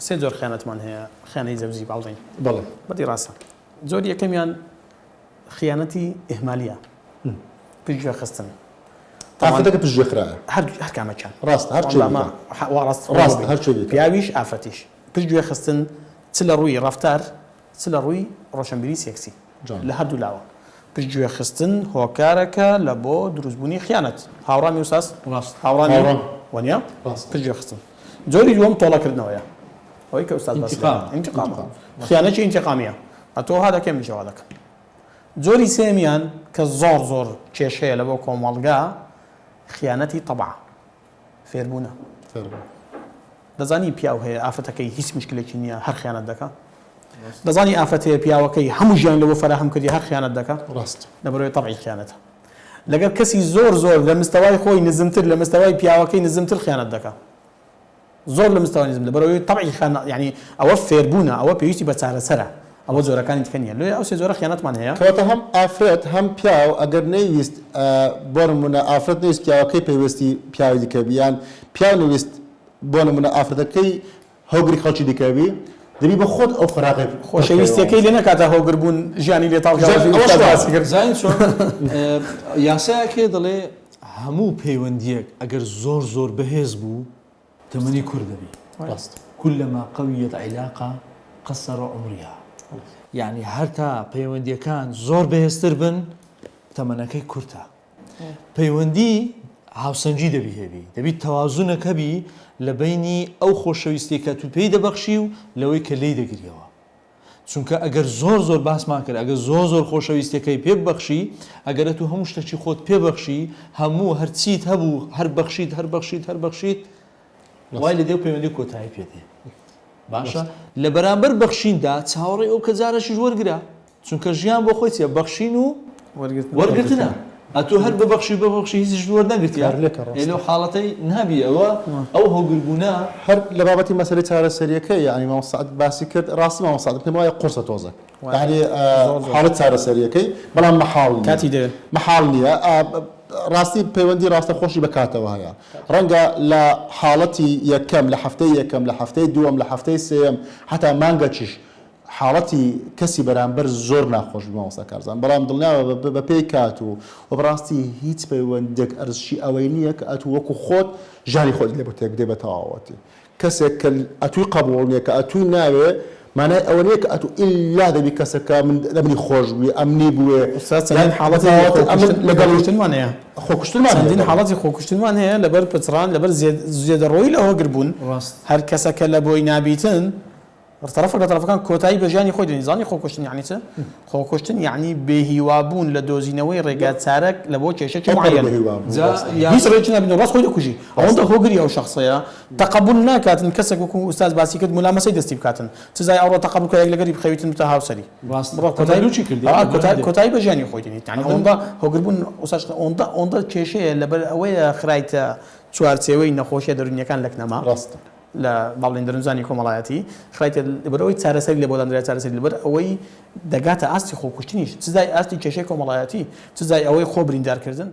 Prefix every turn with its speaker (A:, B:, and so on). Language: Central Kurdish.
A: سێ جۆر خیانەتمان هەیە خیانەی زەوجی با بڵێین.
B: بەڵێ.
A: بەدی ڕاستە. جۆری یەکەمیان خیانەتی ئیهمالیە پشتگوێ خستن.
B: ئافرەتەکە پشتگوێ خرایە.
A: هەر هەر کامەکیان.
B: ڕاستە هەر چێ بیکا.
A: وا ڕاست
B: ڕاستە هەر چێ بیکا.
A: پیاویش ئافرەتیش. پشتگوێ خستن چ لە ڕووی ڕەفتار چ لە ڕووی ڕۆشنبیری سێکسی. لە هەردوو لاوە. پشتگوێ خستن هۆکارەکە لە بۆ دروستبوونی خیانەت. هاوڕامی ئوستاز؟
C: ڕاستە.
A: هاوڕامی؟
B: هاوڕام.
A: وەنیە؟
B: ڕاستە.
A: پشتگوێ خستن. جۆری دووەم تۆڵەکردنەوەیە. ئەوەی کە ئوستاز باسی
C: ئینتیقام.
A: دەکات. ئینتیقامە. خیانەتی ئینتیقامیە. ئەتۆ وا دەکەی منیش وا دەکەم. جۆری سێیەمیان کە زۆر زۆر کێشەیە لە بۆ کۆمەڵگا خیانەتی تەبعە. فێربوونە.
B: فێربوون.
A: دەزانی پیاو هەیە ئافرەتەکەی هیچ مشکلێکی نییە هەر خیانەت دەکا؟ دەزانی ئافرەت هەیە پیاوەکەی هەموو ژیانی لەبۆ فەراهەم کردی هەر خیانەت دەکا؟
B: ڕاست.
A: لەبەرئەوەی تەبعی خیانەتە. لەگەڵ کەسی زۆر زۆر لە مستەوای خۆی نزمتر لە مستەوای پیاوەکەی نزمتر خیانەت دەکا. زۆر لە مستەوای نزم لەبەرئەوەی تەبعی خیانەت یانی ئەوە فێربوونە ئەوە پێویستی بە چارەسەرە ئەوە جۆرەکانی دیکە نییە لۆیە ئەو سێ جۆرە خیانەتمان هەیە.
B: کەواتە هەم ئافرەت هەم پیاو ئەگەر نەیویست بۆ نمونە ئافرەت نەیویست پیاوەکەی پەیوەستی پیاوی دیکە بی یان پیاو نەویست بۆ نمونە ئافرەتەکەی هۆگری خەڵکی دیکە بی دەبی بە خۆت ئەو فەراغەی پڕ بکەیەوە.
A: خۆشەویستیەکەی لێ نەکاتە هۆگر بوون ژیانی لێ تاڵ کە
B: ئەوەش
A: باسی کرد.
C: زانی چۆن یاسایەک هەیە دەڵێ هەموو پەیوەندیەک ئەگەر زۆر زۆر بەهێز بوو تەمەنی کورت دەبی
B: ڕاستە.
C: كلما قویت علاقە قصر عمرها یەعنی هەرتا پەیوەندیەکان زۆر بەهێزتر بن تەمەنەکەی کورتە پەیوەندی هاوسەنگی دەبی هەبی دەبی تەوازنەک هەبی لە بەینی ئەو خۆشەویستی کە تو پێی دەبەخشی و لەوەی کە لێی دەگریەوە چونکە ئەگەر زۆر زۆر باسمان کرد ئەگەر زۆر زۆر خۆشەویستیەکەی پێ ببەخشی ئەگەر ئەتوو هەموو شتەکی خۆت پێ بەخشی هەموو هەرچیت هەبوو هەر بەخشیت هەر بەخشیت هەر بەخشیت وای لە دێ و پەیوەندی کۆتایی پێ دێ باشە لە بەرامبەر بەخشیندا چاوەڕێی ئەو کە جارەشیش وەرگرە چونکە ژیان بۆ خۆی چیە بەخشین و وەرگرتنە ئەتوو هەر ببەخشی ببەخشی هیچیش وەرنەگرتیە
B: کارلێکە
C: ئێ
B: ڕاستە.
C: لەو حاڵەتەی نابی ئەوە ئەو هۆگربوونە.
B: هەر لە بابەتی مەسەلەی چارەسەریەکەی یانی مامۆستا سەعد باسی کرد ڕاستی مامۆستا سەعد پێم وایە قورسە تۆزێک یانی حاڵەت چارەسەریەکەی بەڵام مەحاڵ نیە
A: کاتی دەوێ.
B: مەحاڵ نیە ڕاستی پەیوەندی ڕاستەخۆشی بە کاتەوە هەیە ڕەنگە لە حاڵەتی یەکەم لە هەفتەی یەکەم لە هەفتەی دووەم لە هەفتەی سێیەم هەتا مانگەکیش حاڵەتی کەسی بەرامبەر زۆر ناخۆش بوو مامۆستا کارزان بەڵام دڵنیابە بە پێی کات و وە بەڕاستی هیچ پەیوەندێک ئەرزشی ئەوەی نییە کە ئەتوو وەکو خۆت ژیانی خۆتی لێ بۆ تێک بدەی بە تەواوەتی کەسێک کە ئەتووی قەبوڵ نییە کە ئەتووی ناوێ مانای ئەوە نییە کە ئەتوو ئیلا دەبی کەسەکە من لە منی خۆش بوێ ئەمنی بوێ
A: ئوستاز
B: یان
A: چەندین حاڵەتی
B: بەتەواوەتی ئەمن
A: خۆکوشتن
B: لەگەڵی
A: خۆکوشتنمان هەیە
B: خۆکوشتنمان هەیە
A: چەندین
B: بەڵێ.
A: حاڵەتی خۆکوشتنمان هەیە لەبەر پچڕان لەبەر زێدەڕۆیی لە هۆگر بوون
C: ڕاست.
A: هەر کەسەکە لە بۆی نابیتن تەڕەفێک لە تەڕەفەکان کۆتایی بە ژیانی خۆی دێنی زانی خۆکوشتن یەعنی چ؟ خۆکوشتن یەعنی بێهیوا بوون لە دۆزینەوەی ڕێگا چارەک لە بۆ کێشەکی
B: ئەوپەڕی
A: معەیەن
B: بێهیوا بوون
C: جا
B: ڕاستە.
C: یا
A: هیچ ڕێیەکی نابینێ ڕاست خۆی دەکوژی ئەوەندە
B: ڕاستە.
A: هۆگری ئەو شەخسەیە تەقەبول ناکاتن کەسێک وەکوو ئوستاز باسی کرد مولامەسەی دەستی بکاتن چ جای ئەوڕۆ تەقەبول کە یەک لەگەری بخەویتن بتە هاوسەری
C: ڕاستە
A: بڕۆ کۆتایی
C: تەمەلوکی کردی
A: ئا
C: ئەمە
A: کۆتایی
C: نادێ
A: کۆتایی بە ژیانی خۆی دێنیت یەعنی
C: ئەمن
A: ئەوەندە هۆگر بوون ئوستاز ئەوەندە ئەوەندە کێشەیە لەبەر ئەوەیە خرایتە چوارچێوەی نەخۆشیە دەروونیەکان لەکنەما
B: ڕاستە.
A: لە با بڵێین دەروونزانی کۆمەڵایەتی خرایتە لەبەر ئەوەی چارەسەری لە بۆ داندرا چارەسەری لەبەر ئەوەی دەگاتە ئاستی خۆکوشتنیش چ جای ئاستی کێشەی کۆمەڵایەتی چ جای ئەوەی خۆ بریندارکردن.